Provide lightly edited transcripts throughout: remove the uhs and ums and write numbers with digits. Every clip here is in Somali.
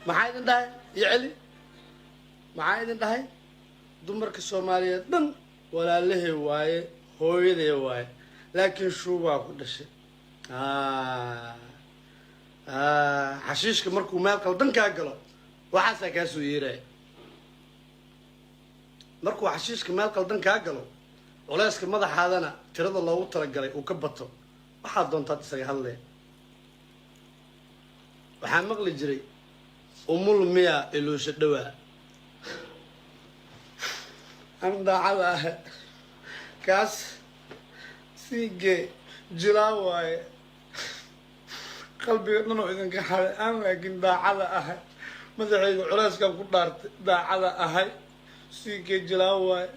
Maxaa idin dhahay? Iyo celi, maxaa idin dhahay? Dumarka Soomaaliyeed dhan walaalahey waaye, hooyadey waaye, laakiin shuubaa ku dhashay. Xashiishka markuu meel qaldan kaa galo, waxaasaa kaa soo yeeraya. Markuu xashiishka meel qaldan kaa galo, culeyska madaxaadana tirada loogu talagalay uu ka bato, waxaad doontaad isaga hadlaya. Waxaa maqli jiray umul miya iluusha dhawaa an daacada ah. Kaas siigee jilaa waaye, qalbiga dhan oo idinka xaday aan, laakiin daacada ahay. Madaxayga culeyskan ku dhaartay, daacada ahay. Siigee jilaa waaye.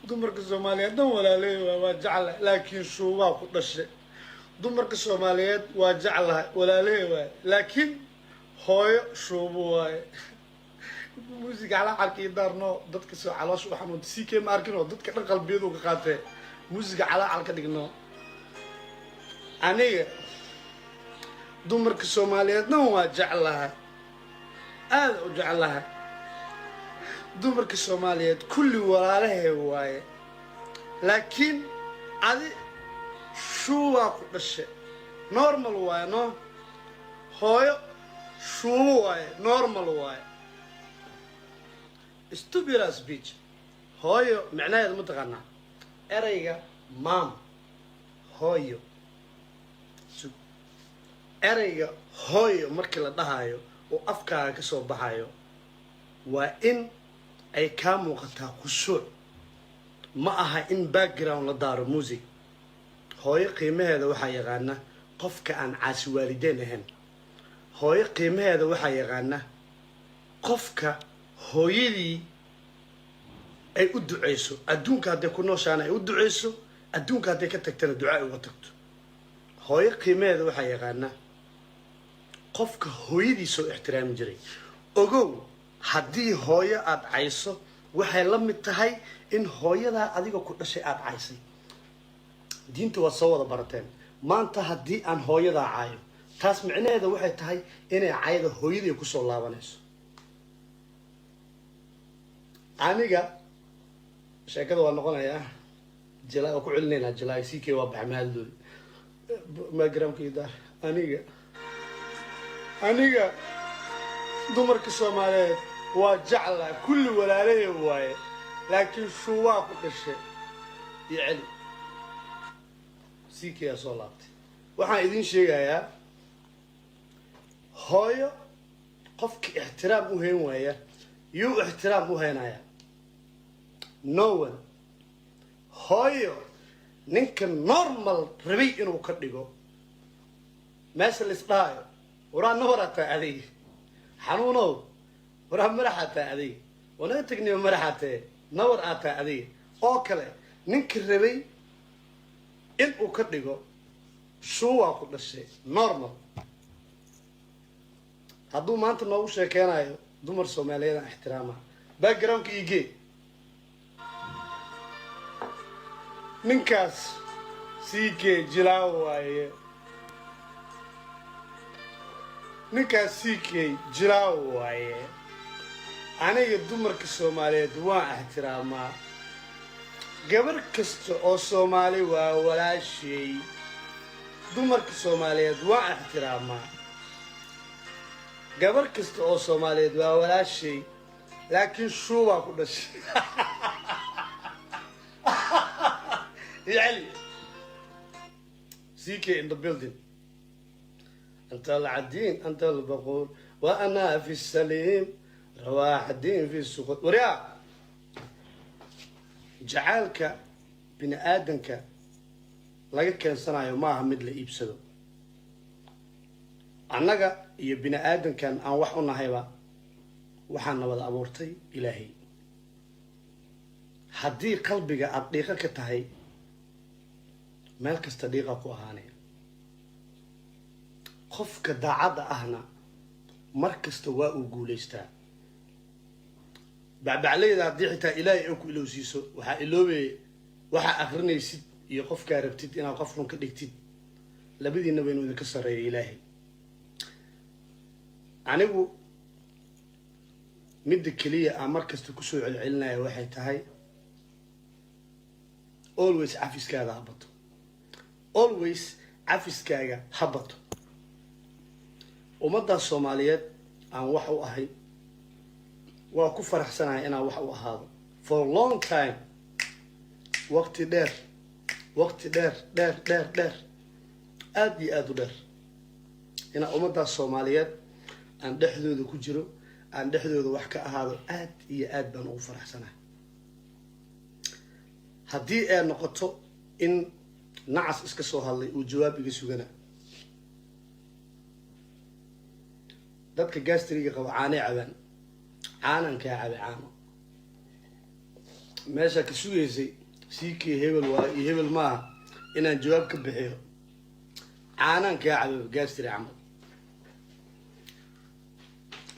Dumarka Soomaaliyeed dhan walaaley waay, waa jeclahay, laakiin shuubaa ku dhashay. Dumarka Soomaaliyeed waa jeclahay, walaaley waaye, laakiin hooyo shuubo waaye. Muusiga calaacarka iyo daarno dadka soo caloosha u xanuunta. CK ma arkin oo dadka dhan qalbiyadu ka qaatee. Muusiga calaacal ka dhigno. Aniga dumarka Soomaaliyeed dhan waa jeclahay, aada u jeclahay. Dumarka Soomaaliyeed kulli walaalahay waaye, laakiin adi shuubaa ku dhashay. Normal waaye, no? Hooyo shuubo waaye, normal waaye. Stupid speech. Hooyo micnaheedu ma taqaanaa? Ereyga mom, hooyo, sug. Ereyga hooyo markii la dhahayo oo afkaaga ka soo baxayo, waa in ay kaa muuqataa khushuuc. Ma aha in background la daaro music. Hooyo qiimaheeda waxaa yaqaana qofka aan caasi waalideen ahayn. Hooyo qiimaheeda waxaa yaqaana qofka hooyadii ay u duceyso, adduunka hadday ku nooshaana ay u duceyso, adduunka hadday ka tagtana duca ay uga tagto. Hooyo qiimaheeda waxaa yaqaana qofka hooyadii soo ixtiraami jiray. Ogow, haddii hooyo aada cayso, waxay la mid tahay in hooyadaa adiga ku dhashay aada caysay. Diinta waad soo wada barateen. Maanta haddii aan hooyadaa caayo, taas micnaheeda waxay tahay inay cayda hooyadii kusoo laabanayso. Aniga sheekada waa noqonayaa jila, waa ku celinaynaa jilaa. CK waa baxay, mahadlooy magramkii daar. Aniga dumarka Soomaaliyeed waa jeclaa, kulli walaalahey waaye, laakiin shuubaa ku dhashay. Iyo celi, CK aa soo laabtay. Waxaan idiin sheegayaa, hooyo qofka ixtiraam u hayn waaya, yuu ixtiraam u haynaya? No one. Hooyo ninka normal rabay inuu ka dhigo, meesha la isdhahaayo, waraa nabaraa taa aday, xanuunow, waraa madaxaa taa aday, wanaga tagniyo madaxaa tee, nabar aa taa adiga oo kale, ninka rabay in uu ka dhigo shuuwaa ku dhashay normal, hadduu maanta noogu sheekeynayo dumar Soomaaliyeed aan ixtiraama, backgroundka igee. Ninkaas CK jilaa waaye. Ninkaas CK jilaa waaye. Aniga dumarka Soomaaliyeed waan ixtiraamaa. Gabar kasta oo Soomaali waa walaashay. Dumarka Soomaaliyeed waan ixtiraamaa. Gabar kasta oo Soomaaliyeed waa walaashay, laakiin shuubaa ku dhashay. Yacni CK in the building. أنت العدين، أنت البقول، وأنا في السليم رواح الدين في السقوط. Waryaa, jacaalka bini aadanka laga keensanayo maaha mid la iibsado. Annaga iyo bini aadankan aan wax u nahayba, waxaana wada abuurtay Ilaahay. Haddii qalbiga aada dhiiqo ka tahay, meel kasta dhiiqa ku ahaanaya. Qofka daacadda ahna mar kasta waa uu guulaystaa. Bacbacleyda haddii xitaa Ilaahay ay ku ilowsiiso, waxaa iloobay waxaa akrinaysid iyo qofkaa rabtid inaad qof run ka dhigtid. Labadiinaba inuu idinka sarreeyo Ilaahay. Anigu Midda keliya aan mar kasta kusoo celcelinaya waxay tahay: always cafiskaaga ha bato, always cafiskaaga ha bato. Ummaddaas Soomaaliyeed aan wax u ahay, waa ku faraxsanahay inaan wax u ahaado for long time, waqti dheer, waqti dheer, dheer, dheer, dheer, aada iyo aada u dheer, inaan ummaddaas Soomaaliyeed aan dhexdooda ku jiro, aan dhexdooda wax ka ahaado, aad iyo aad baan ugu faraxsanahay. Haddii ay noqoto in nacas iska soo hadlay uu jawaab iga sugana, dadka gastriga qaba caanay cabaan, caanaan kaa cabay, caano meeshaa ka sugaysay siikii hebel waa iyo hebel maaha inaan jawaab ka bixiyo. Caanaan kaa cabay, gastri camal.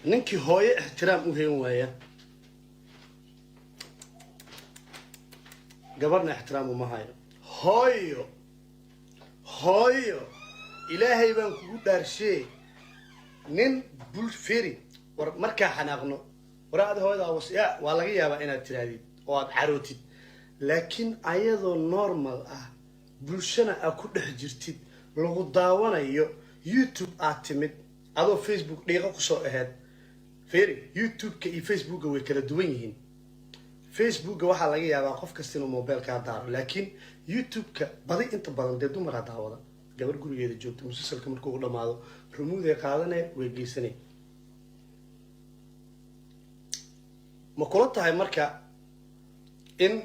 Ninkii hooyo ixtiraam u hayn waaya, gabarhna ixtiraam uma hayo. Hooyo, hooyo, Ilaahay baan kugu dhaarshee, nin bul feri war markaa xanaaqno, war ada hooyadaa was ya, waa laga yaabaa inaad tirahdid oo aad carootid, laakiin ayadoo normal ah, bulshana aad ku dhex jirtid, lagu daawanayo, YouTube aad timid adoo Facebook dhiiqo kusoo aheyd. Feri, YouTube-ka iyo Facebooka way kala duwan yihiin. Facebooka waxaa laga yaabaa qof kasta inuu mobilekaa daaro, laakiin YouTube-ka badi inta badan dee dumaraa daawada. Gabar gurigeeda joogta, musalsalka markuu u dhamaado, rumuuday qaadanee, way geysanay. Ma kula tahay marka in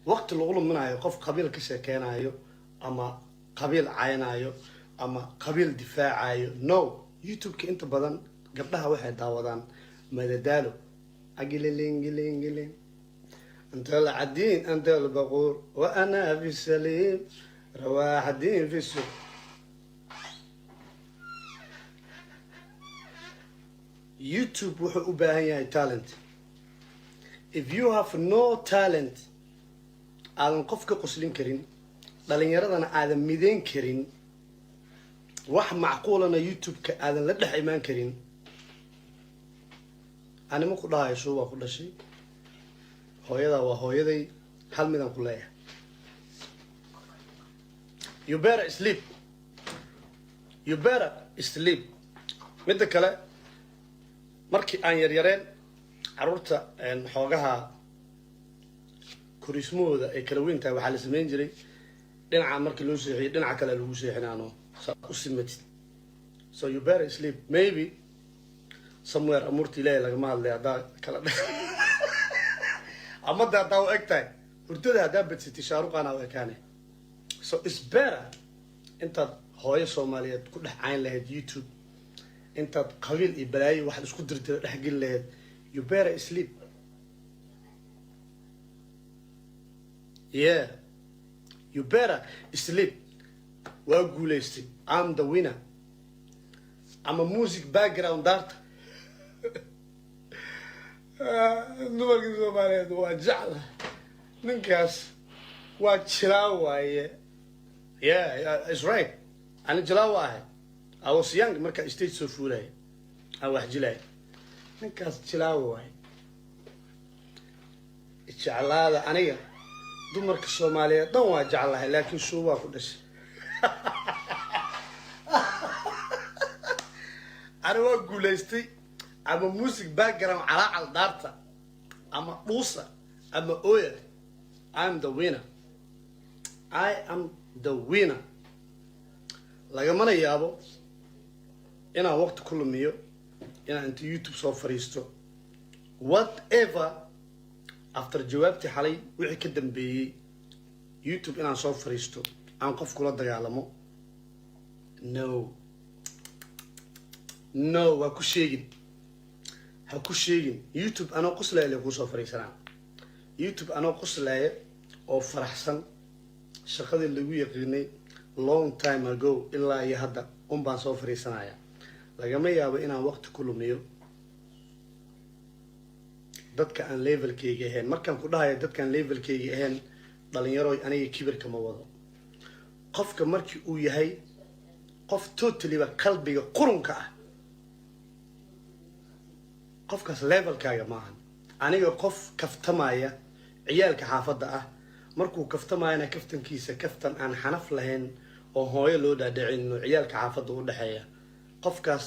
waqti lagu luminayo qof qabiil ka sheekeynayo ama qabiil caynayo ama qabiil difaacayo? No. YouTube-ka inta badan gabdhaha waxay daawadaan madadaalo. Agililingilingilin انت العدين، انت البقور، وانا في السليم رواح الدين في السوق. YouTube wuxuu u baahan yahay talent. If you have no talent, aadan qof ka qoslin karin, dhalinyaradana aadan mideyn karin, wax macquulana YouTube-ka aadan la dhex imaan karin, anima ku dhahayo shuubaa ku dhashay, hooyadaa waa hooyaday, hal midaan ku leeyahay: you better sleep, you better sleep. Midda kale, markii aan yaryareen, carruurta xoogaha korismahooda ay kala weyn tahay, waxaa la samayn jiray dhinaca markii loo seexiyo, dhinaca kale lagu seexinaano saa u simatid. So you better sleep. Maybe somewhere amuurta Ilaahay lagama hadlay. Haddaa kala amada haddaa u eg tahay hurdada, haddaa badsatay, shaaruqaana u ekaane. So it's better intaad hooyo Soomaaliyeed ku dhex cayn lahayd YouTube, intaad qabiil iyo balaayo wax isku dirdira dhexgeli lahayd, you better sleep. Yeah, you better sleep. Waa guulaystay. I'm the winner. Ama music background daarta. Dumarka Soomaaliyeed waa jecla, ninkaas waa jilaa waaye. Yeah, it's right. Ani jilaa waa ahay. I was young markaa stage soo fuulaya, aan wax jilaya. Ninkaas jilaa waaye. Jeclaada aniga, dumarka Soomaaliyeed dhan waa jeclahay, laakiin shuubaa ku dhashay. Ani waa guulaystay. Ama music background calaacal daarta, ama dhuusa, ama oya, I'm the winner, I am the winner. Lagamana yaabo inaan waqti ku lumiyo inaan inta YouTube soo fadhiisto, whatever. After jawaabtii xalay wixii ka dambeeyey, YouTube inaan soo fadhiisto aan qof kula dagaalamo, no, no. Waa ku sheegin, ha ku sheegin. YouTube anoo qoslaaya le kuusoo fadhiisanaa. YouTube anoo qoslaaya oo faraxsan, shaqadii lagu yaqiinay long time ago ilaa iyo hadda un baan soo fadhiisanaya. Lagama yaabo inaan waqti ku lumiyo dadka aan levelkayga ahayn. Markaan ku dhahayo dadkaan levelkayga ahayn, dhalinyaro, aniga kibirka ma wado. Qofka markii uu yahay qof totally ba qalbiga qurunka ah, Qofkaas levelkaaga maahan. Aniga qof kaftamaya, ciyaalka xaafadda ah, markuu kaftamayana kaftankiisa kaftan aan xanaf lahayn oo hooyo loo dhaadhicin, ciyaalka xaafadda u dhexeeya, qofkaas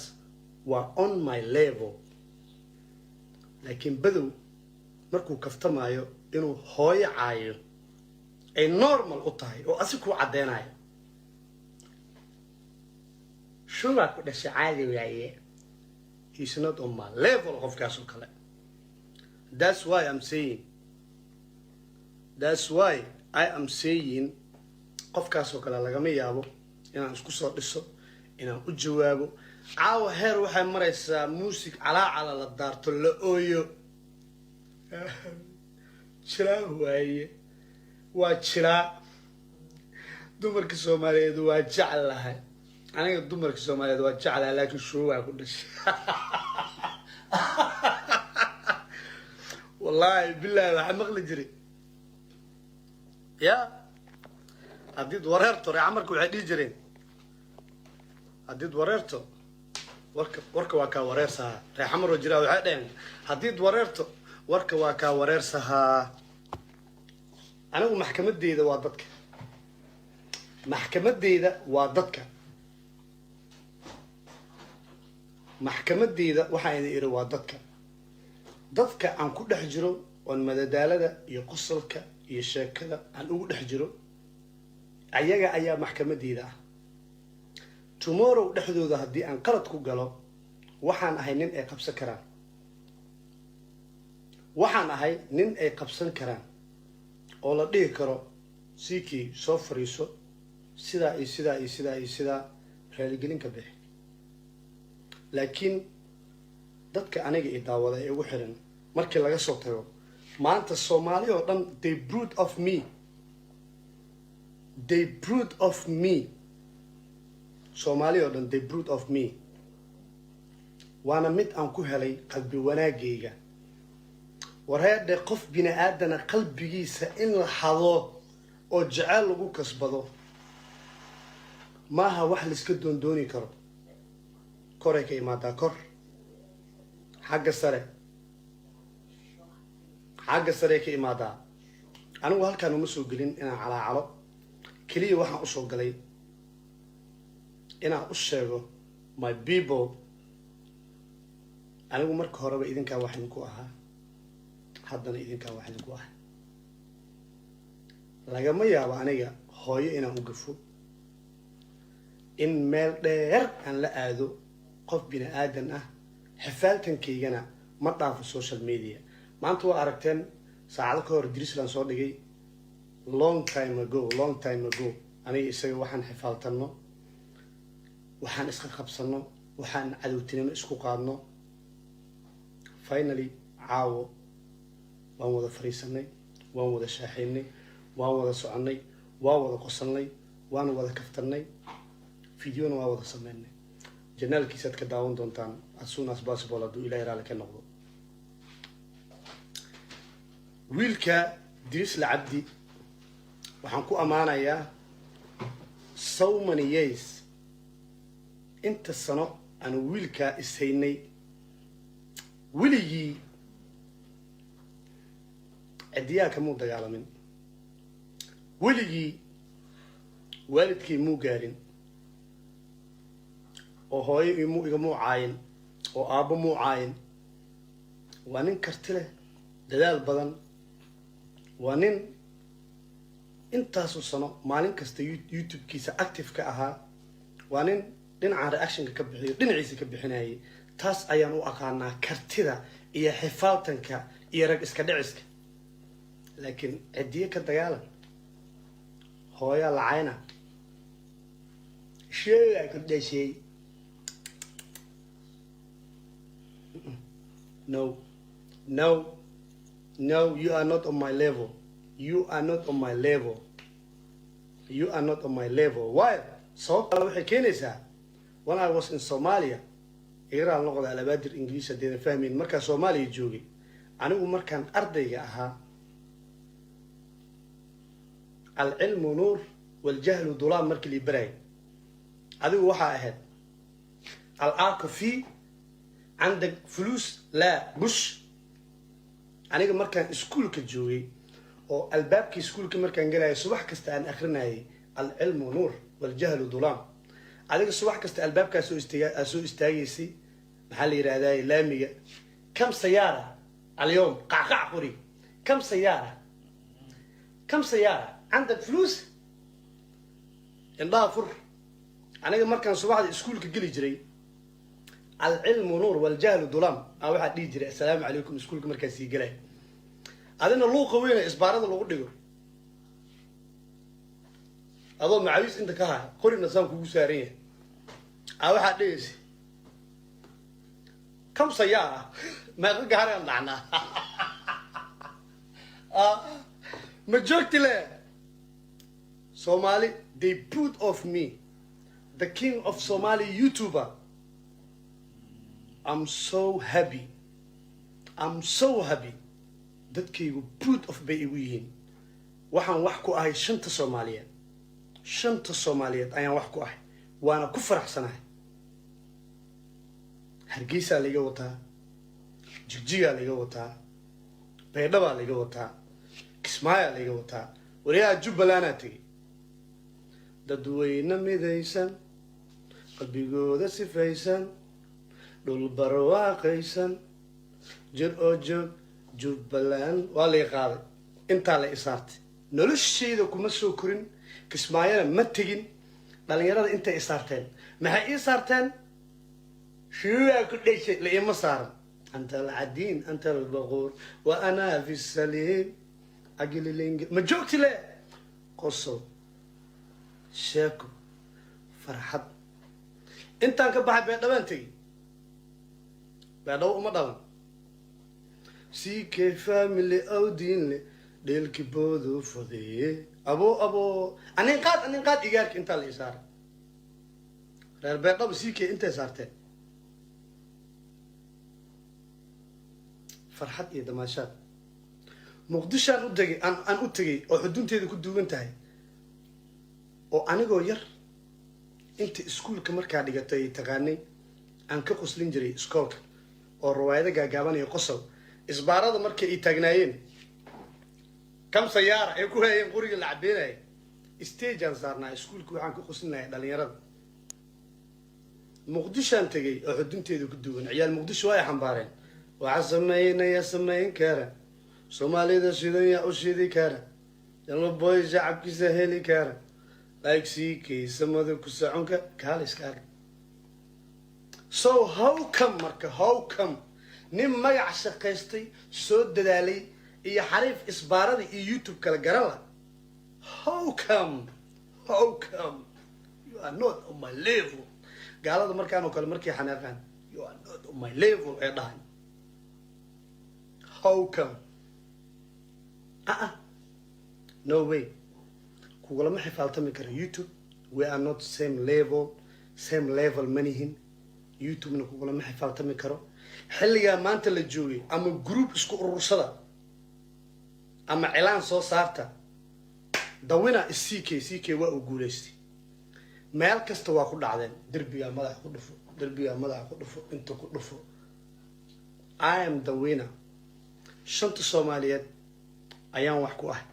waa on my level. Laakiin Badow markuu kaftamaayo inuu hooyo caayo ay normal u tahay oo asi kuu caddeynayo, shubaa ku dhashay, caadi waaye. He's not on my level qofkaas oo kale. That's why I am saying qofkaas oo kale lagama yaabo inaan isku soo dhiso, inaan u jawaabo. Caawa heer waxay maraysaa muusig calaacala la daarto, la ooyo. Jilaa waaye, waa jilaa. Dumarka Soomaaliyeed waa jeclahay aniga, dumarka Soomaaliyeed waa jeclahay, laakiin shuubaa ku dhashay. Wallaahi bilahi, waxaa maqli jiray ya haddiid wareerto, reecamarka waxay dhihi jireen, haddiid wareerto warka, warka waa kaa wareersahaa. Reexamaroo jiraa waxay dhaheen, haddiid wareerto warka waa kaa wareersahaa. Anigu maxkamadeyda waa dadka, maxkamadeyda waa dadka, maxkamadeyda waxaa idin iri waa dadka, dadka aan ku dhex jiro oon madadaalada iyo qosolka iyo sheekada aan ugu dhex jiro, ayaga ayaa maxkamadeyda ah. Tomorrow dhexdooda haddii aan qalad ku galo, waxaan ahay nin ay qabsan karaan, waxaan ahay nin ay qabsan karaan oo la dhihi karo, siikii soo fariiso, sidaa iyo sidaa iyo sidaa iyo sidaa, raaligelin ka bixi. Laakiin dadka aniga i daawada ee igu xiran markii laga soo tago, maanta Soomaali oo dhan, they proud of me, they proud of me. Soomaali oo dhan, they proud of me. Waana mid aan ku helay qalbi wanaagayga. Wareedhe, qof bini aadana qalbigiisa in la xado oo jeceyl lagu kasbado maaha wax laiska doondooni karo. Koray ka imaadaa, kor, xagga sare, xagga sarey ka imaadaa. Anigu halkaan uma soo gelin inaan calaacalo keliya. Waxaan usoo galay inaan u sheego my people, anigu marka horeba idinkaa wax idinku ahaa, haddana idinkaa wax idinku ah. Lagama yaabo aniga hooyo inaan u gafo, in meel dheer aan la aado qof bini aadan ah. Xifaaltankaygana ma dhaafo social media. Maanta waa aragteen, saacado ka hor Jerusalem soo dhigay. Long time ago, long time ago, aniga isaga waxaan xifaaltanno, waxaan iska qabsano, waxaan cadowtinimo isku qaadno, finally caawo waan wada fariisanay, waan wada shaaxaynay, waan wada soconnay, waan wada qosalnay, waan wada kaftannay, videona waa wada sameynay. Channelkiisaad ka daawan doontaan as soon as possible, hadduu Ilahay raalli ka noqdo. Wiilka Dirisla Cabdi waxaan ku ammaanayaa so many years, inta sano aanu wiilkaa ishaynay, weligii cidiyaa kamuu dagaalamin, weligii waalidkii muu gaarin, oo hooyo imu igamuu caayin, oo aabbo muu caayin. Waa nin karti leh, dadaal badan. Waa nin intaasoo sano maalin kasta YouTube-kiisa active ka ahaa. Waa nin dhinaca reactionka ka bixiyo, dhinaciisa ka bixinayay. Taas ayaan u aqaanaa kartida iyo xifaaltanka iyo rag iska dhiciska. Laakiin cidiye ka dagaalan, hooyaa lacayna, sheegaa ku dhashay, no, no, no, you are not on my level, you are not on my level, you are not on my level. Why? Sababta waxay keenaysaa, when I was in Somalia, igaraal noqda alabaadir Ingiriis haddaydan fahmayn, markaan Soomaaliya joogay, anigu markaan ardayga ahaa, alcilmu nuur waljahlu dulaam markii lii baraayay, adigu waxaa ahayd al aako fi عندك فلوس؟ لا bush. Aniga markaan iskuulka joogay oo albaabkii iskuulka markaan galayay subax kasta aan akrinayay "العلم نور والجهل ظلام". Adiga subax kasta albaabkaa soo istaga aa soo istaagaysay, maxaa la yidhahdaa, laamiga "كم سيارة اليوم؟" qacqac qori "كم سيارة؟ كم سيارة؟ عندك فلوس؟" Indhaha fur. Aniga markaan subaxda iskuulka geli jiray "العلم نور والجهل ظلام" aa waxaa dhihi jiray "Assalaamu calaykum" iskuulka markaa sii gelay. Adina luuqa weyne isbaarada lagu dhigo adoo macawiis inta ka haya, qorina saan kugu saaran yahay, aa waxaad dhehaysa "كم سيارة؟" Meeqa gaaraan dhacnaa? Ma joogti le. Somali, they put off me, the king of Somali YouTuber. I'm so happy, I'm so happy. Dadkaygu proud of bay igu yihiin. Waxaan wax ku ahay shanta Soomaaliyeed. Shanta Soomaaliyeed ayaan wax ku ahay, waana ku faraxsanahay. Hargeysaa laiga wataa, Jigjigaa laiga wataa, Baydhabaa laiga wataa, Kismaayaa laiga wataa, waryaha Jubbalandaa tegey. Dadweyne midaysan, qalbigooda sifaysan, dhul barwaaqaysan, jir oo joog Jubbaland. Waa lay qaaday, intaa la isaartay. Noloshayda kuma soo korin, Kismaayana ma tegin. Dhalinyarada intay isaarteen, maxay ii saarteen? Shuugaa ku dhashay la iima saaran. أنت العدين، أنت البغور وأنا في السليم agililing. Ma joogti le. Qosol, sheeko, farxad. Intaan ka baxay Beedhabaan tegey. Beedhabo uma dhalan. CK family awdiinle dheelki boodu fadeeye abo abo anin qaad, anin qaad. Igaarka intaa la isaaray. Reer Beedhabo CK intay saarteen, farxad iyo damaashaad. Muqdishaan u tegay, aan u tegay oo xudunteeda ku duugan tahay, oo anigoo yar inta iskuulka markaa dhigatay taqaanay aan ka qoslin jiray iskoolka oo rawaayado gaagaaban iyo qosol. Isbaarada markay ay taagnaayeen "كم سيارة" ay ku hayeen, quriga la cabeynayay, stage aan saarnaa iskuulka, waxaan ku qoslinayay dhalinyarada. Muqdishaan tegay oo xudunteeda ku duugan. Ciyaal Muqdisho waa ay xambaareen. Waxaa sameynaya samayn kara Soomaalida shidan, yaa u shidi kara? Jalmaboy shacabkiisa heli kara, like CK samada ku soconka kaala iska arg. So how come marka, how come nin magac shaqaystay, soo dadaalay, iyo xariif isbaarada iyo YouTube kala garan la? How come? How come you are not on my level? Gaalada markaan oo kale markay xanaaqaan "You are not on my level" ee dhahay. How come? Ah, no way, kugulama xifaaltami kara YouTube. We are not same level, same level manihin. YouTube-na kugulama xifaaltami karo xilligaa maanta la joogay. Ama group isku urursada ama cilaan soo saarta. Dawina is CK. CK waa uu guulaystay. Meel kasta waa ku dhacdeen. Derbigaa madaxa ku dhufo, derbigaa madaxa ku dhufo, inta ku dhufo. I am the winner. Shanta Soomaaliyeed ayaan wax ku ahay.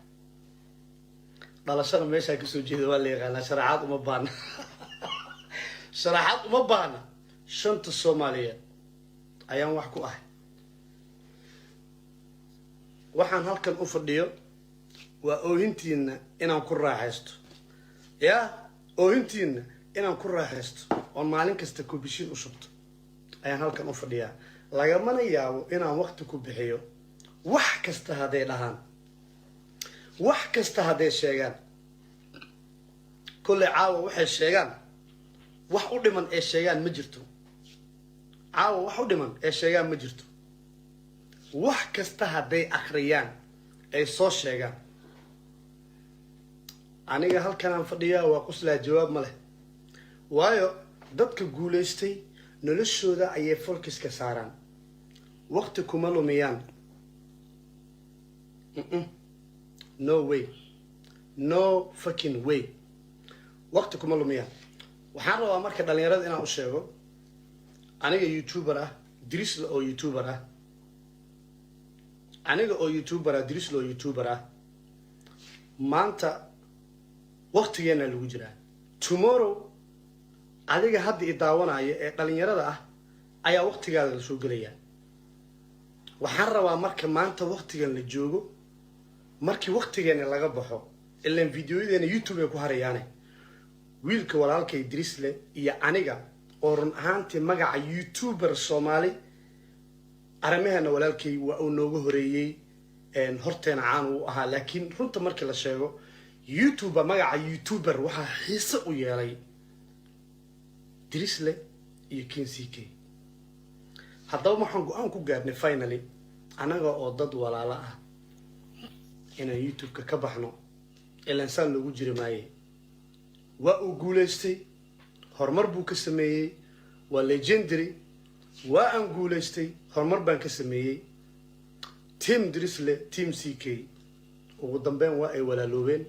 Dhalashada meeshaa kasoo jeeda waa la yaqaanaa. Sharaxaad uma baahna, sharaxaad uma baahna. Shanta Soomaaliyeed ayaan wax ku ahay. Waxaan halkan u fadhiyo waa oohintiina inaan ku raaxaysto, ya oohintiina inaan ku raaxaysto oon maalin kasta kubishiin u shubto ayaan halkan u fadhiyaa. Lagamana yaabo inaan waqti ku bixiyo. Wax kasta hadday dhahaan, wax kasta hadday sheegaan, kolley caawa waxay sheegaan wax u dhiman ee sheegaan ma jirto. Caawa wax u dhiman ee sheegaan ma jirto. Wax kasta hadday akriyaan ay soo sheegaan, aniga halkanaan fadhiyaa, waa quslaa, jawaab ma leh. Waayo, dadka guulaystay noloshooda ayay focus-ka saaraan, waqti kuma lumiyaan. No way, no fucking way, waqti kuma lumiyaan. Waxaan rabaa marka dhalinyarada inaan u sheego, aniga YouTuber ah, Dirisle oo YouTuber ah, aniga oo YouTuber ah, Dirisle oo YouTuber ah, maanta waktigeena lagu jiraa. Tomorrow adiga hadda i daawanaya ee dhalinyarada ah ayaa waktigaada la soo gelayaa. Waxaan rabaa marka maanta waktigan la joogo, markii waktigeena laga baxo, ilaan videoyadeena YouTube ay ku harayaane, wiilka walaalkay Dirisle iyo aniga oo run ahaantii magaca YouTuber Soomaali arrimaheena walaalkay waa uu nooga horeeyey, horteena caan uu ahaa, laakiin runta markii la sheego, YouTuber, magaca YouTuber waxaa xiise u yeelay Dirisle iyo Kin CK. Haddaba waxaan go-aan ku gaarnay finally, annaga oo dad walaalo ah, inaan YouTube-ka ka baxno, ilaan saan loogu jiri maaye. Waa uu guulaystay, horumar buu ka sameeyey, waa legendary. Waa aan guulaystay, horumar baan ka sameeyey. Team Drisle, Team CK ugu dambeyn waa ay walaaloobeen.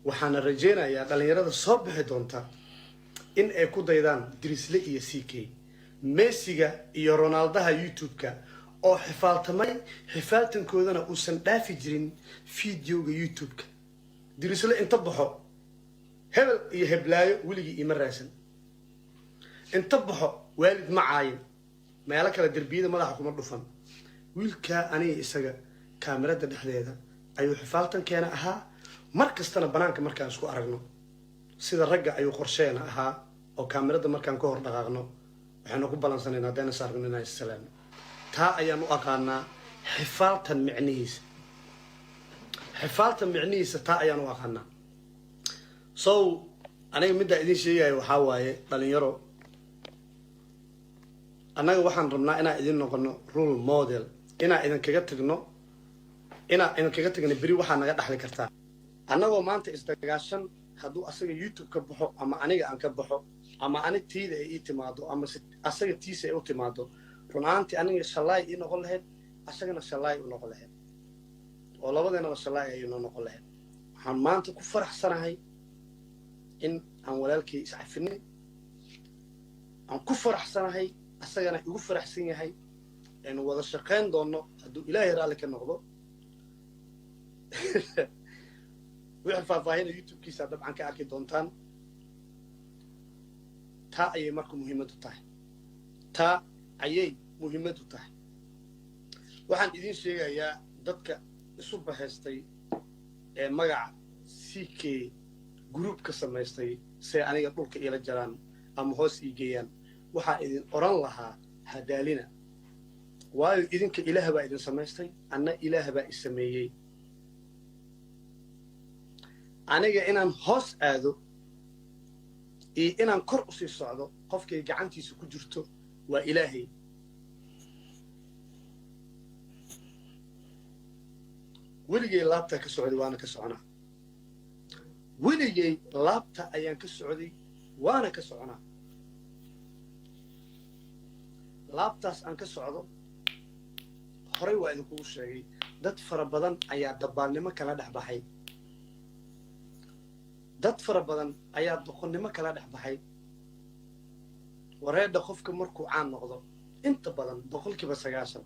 Waxaana rajeynayaa dhalinyarada soo bixi doonta in ay ku daydaan Drisle iyo CK, Messiga iyo Ronaldaha YouTube-ka oo xifaaltamay, xifaaltankoodana uusan dhaafi jirin videoga YouTube-ka. Drisle inta baxo hebel iyo heblaayo weligii iima raadsan, inta baxo waalid ma caayin, meelo kale derbiyada madaxa kuma dhufan. Wiilkaa aniga isaga kaamirada dhexdeeda ayuu xifaaltankeena ahaa. Mar kastana banaanka markaan isku aragno sida ragga ayuu qorsheena ahaa, oo kaamirada markaan ka hor dhaqaaqno waxaynu ku balansanayna haddayna is aragno inaan issalaamno. Taa ayaan u aqaanaa xifaaltan micnihiisa. Xifaaltan micnihiisa taa ayaan u aqaanaa. So aniga middaa idin sheegayo waxaa waaye, dhalinyaro, annaga waxaan rabnaa inaan idin noqono role model, inaan idinkaga tagno, inaan idinkaga tagno beri waxaa naga dhaxli kartaa. Annagoo maanta isdagaashan, hadduu asaga YouTube ka baxo ama aniga aan ka baxo ama ani tiida ay ii timaado ama asaga tiisa ay u timaado, run ahaantii aniga shallaay ii noqon lahayd, asagana shallaay u noqon lahayd, oo labadeenaba shallaay ayay noo noqon lahayd. Waxaan maanta ku faraxsanahay in aan walaalkay iscafinay, aan ku faraxsanahay, asagana igu faraxsan yahay, aynu wada shaqayn doonno hadduu Ilaahay raalli ka noqdo. Wixii faahfaahina YouTube-kiisa dabcan ka arki doontaan. Taa ayay marka muhiimaddu tahay, taa ayay muhiimaddu tahay. Waxaan idiin sheegayaa dadka isu bahaystay ee magaca CK group ka samaystay say aniga dhulka iila jaraan ama hoos ii geeyaan, waxaa idin odhan lahaa hadaalina, waayo idinka Ilaah baa idin samaystay, anna Ilaah baa i sameeyey. Aniga inaan hoos aado iyo inaan kor usii socdo, qofkay gacantiisa ku jirto waa Ilaahay. Weligay laabtaa ka socday waana ka soconaa. Weligay laabta ayaan ka socday waana ka soconaa. Laabtaas aan ka socdo horay waa idinkugu sheegay, dad fara badan ayaa dabbaalnimo kala dhex baxay, dad fara badan ayaa doqonnimo kala dhex baxay. Wareedha, qofka markuu caan noqdo, inta badan 90%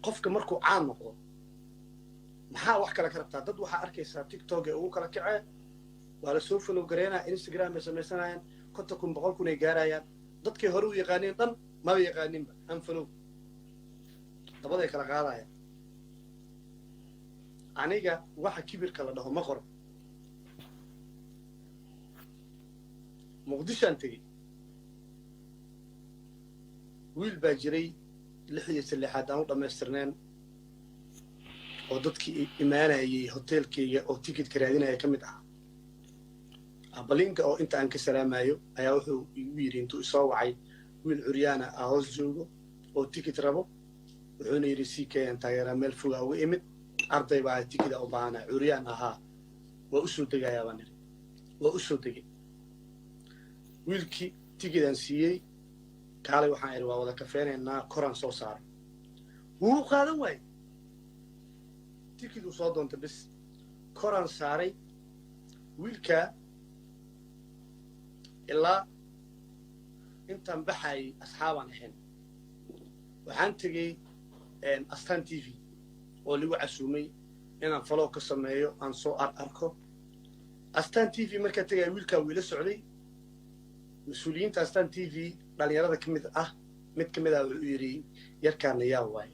qofka markuu caan noqdo, maxaa wax kale ka rabtaa? Dad waxaa arkaysaa TikTok ay ugu kala kacee, waa la soo follow gareynaya, Instagram bay samaysanayaan, 50,000, 100,000 ay gaarayaan. Dadkay hore u yaqaaneen dhan maba yaqaaninba, unfollow dabaday kala qaadayaan. Aniga waxa kibirka la dhaho ma qoro. Muqdishoan tegey, wiil baa jiray lixdiisa lixaad aan u dhammaystirneen oo dadkii imaanayay hoteelkayga oo tikitka raadinaya ka mid ah, abalinka oo inta aan ka salaamayo ayaa wuxuu igu yidhi intuu isoo wacay, wiil curyaana ah hoos joogo oo tikit rabo, wuxuuna yidhi CK aan taageeraa, meel fogaa uga imid, arday baa tikida u baahana, curyaan ahaa, waa u soo degayaa baan idhi. Waa u soo degay wiilkii, tikidaan siiyey, kaalay waxaan idhi waa wada kafeenaynaa, koraan soo saaray. Wuu qaadan waayey tikiduu soo doonta, bis koraan saaray wiilkaa ilaa Intaan baxayay asxaabaan ahayn. Waxaan tegey Astaan TV oo lagu casuumay inaan follow ka sameeyo, aan soo arko Astaan TV. Markaan tegaya, wiilkaa wiila socday. Mas-uuliyiinta Astaan TV dhalinyarada ka mid ah, mid ka mid ah wuxuu yidhi, "Yarkaana yaa waaye?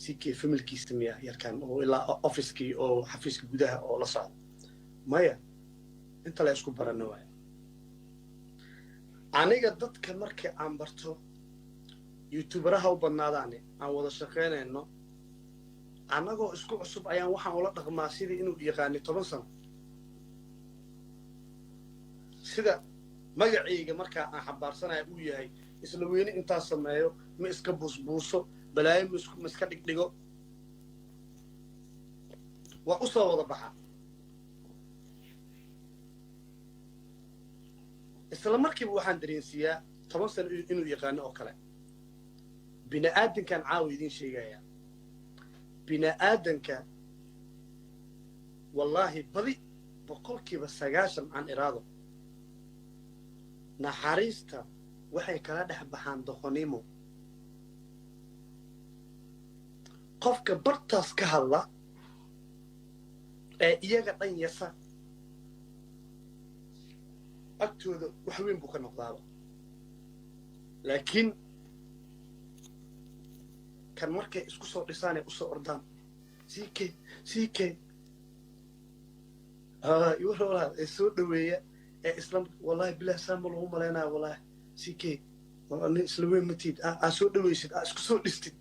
CK familkiisa miya yarkaan oo ilaa officekii oo xafiiska gudaha oo la socda?" Maya, inta la isku barana waaya. Aniga dadka marka aan barto, youtuberaha u badnaadaane aan wada shaqaynayno, annagoo isku cusub ayaan waxaan ula dhaqmaa sidii inuu yaqaanay 10 sano. Sida magacayga markaa aan xambaarsanaya uu yahay, isla weyne intaas sameeyo, ma iska buusbuuso, balaayo ma iska dhigdhigo, waa u soo wada baxaa. Isla markiiba waxaan dareensiiyaa 10 sano inuu yaqaano oo kale. Bini aadankan caawa idiin sheegayaa, bini aadanka wallaahi badi 90% aan iraado, naxariista waxay kala dhex baxaan doqonnimo. Qofka bartaas ka hadla ee iyaga dhan yasa, agtooda wax weyn buu ka noqdaaba, laakiin kan markay isku soo dhisaanay usoo ordaan, CK, CK iwalaa, ee soo dhaweeya, ee isla wallahi bilah saama lagu malaynaya, wallahi CK nin isla weyn matid, aa soo dhaweysid, aa isku soo dhistid,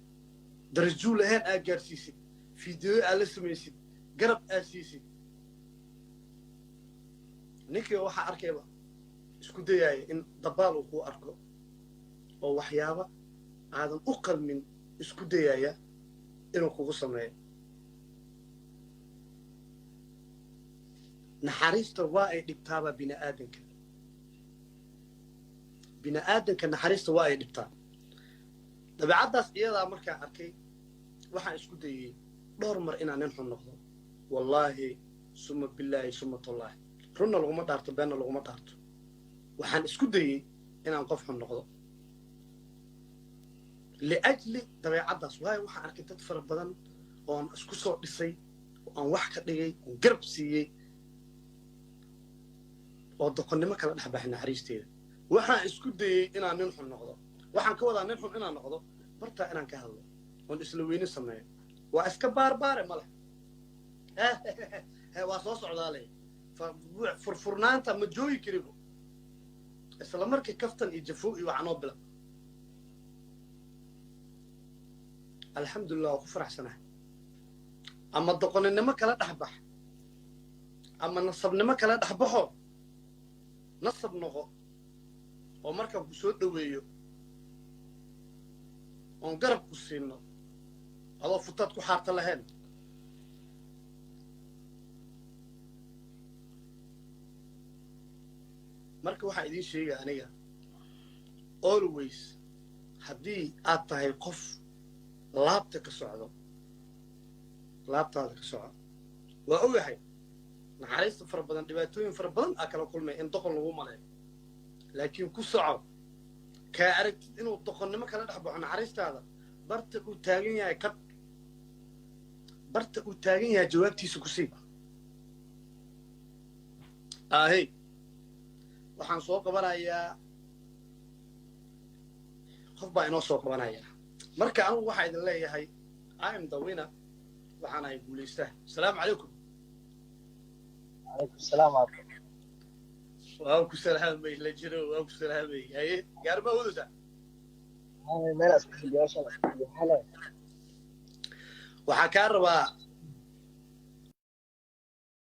darajuu lahayn aa gaarsiisid, fiidiyoyo aa la samaysid, garab aa siisid. Ninkii waxaa arkayba isku dayaaya in dabaal uu kuu arko oo waxyaaba aadan u qalmin isku dayaya inuu kugu sameeyo. Naxariista waa ay dhibtaaba bini aadanka. Bini aadanka naxariista waa ay dhibtaa. Dabeecaddaas iyadaa markaan arkay, waxaan isku dayey dhowr mar inaan nin xun noqdo. Wallaahi suma bilaahi suma tallaahi, runna laguma dhaarto, beenna laguma dhaarto. Waxaan isku dayey inaan qof xun noqdo liajli dabeecaddaas, waayo waxaan arkay dad fara badan oon isku soo dhisay oo aan wax ka dhigay oon garab siiyey oo doqonnimo kala dhex baxay naxariisteeda. Waxaan isku dayey inaan nin xun noqdo. Waxaan ka wadaa nin xun inaan noqdo bartaa inaan ka hadlo oon isla weyne sameeyo. Waa iska baarbaare ma leh, waa soo socdaale. Furfurnaanta ma joogi karibo, isla markii kaftan iyo jafo iyo waxanoo bila. Alxamdulilah, waa ku faraxsanahay. Ama doqoninimo kala dhex bax ama nasabnimo kala dhex baxo, nasab noqo oo markaan ku soo dhoweeyo oon garab ku siino adoo futaad ku xaarta lahayn. Marka waxaan idiin sheegaya aniga, always haddii aad tahay qof laabta ka socdo, laabtaada ka soco. Waa ogahay naxariista fara badan, dhibaatooyin fara badan aa kala kulmaya in doqon lagu maleeyo, laakiin ku soco. Kaa aragtid inuu doqonnimo kala dhex baxo naxariistaada, barta uu taagan yahay kab, barta uu taagan yahay jawaabtiisa ku sii. Ahey, waxaan soo qabanayaa qof baa inoo soo qabanayaa. Marka anigu waxaa idin leeyahay, I am the winner, waxaan ahay guulaystaha. Asalaamu calaykum. Calaykum salaam. Waan ku salaamay, la jiro, waan ku salaamay. Haye, gaarma wadaysaa? Waxaa kaa rabaa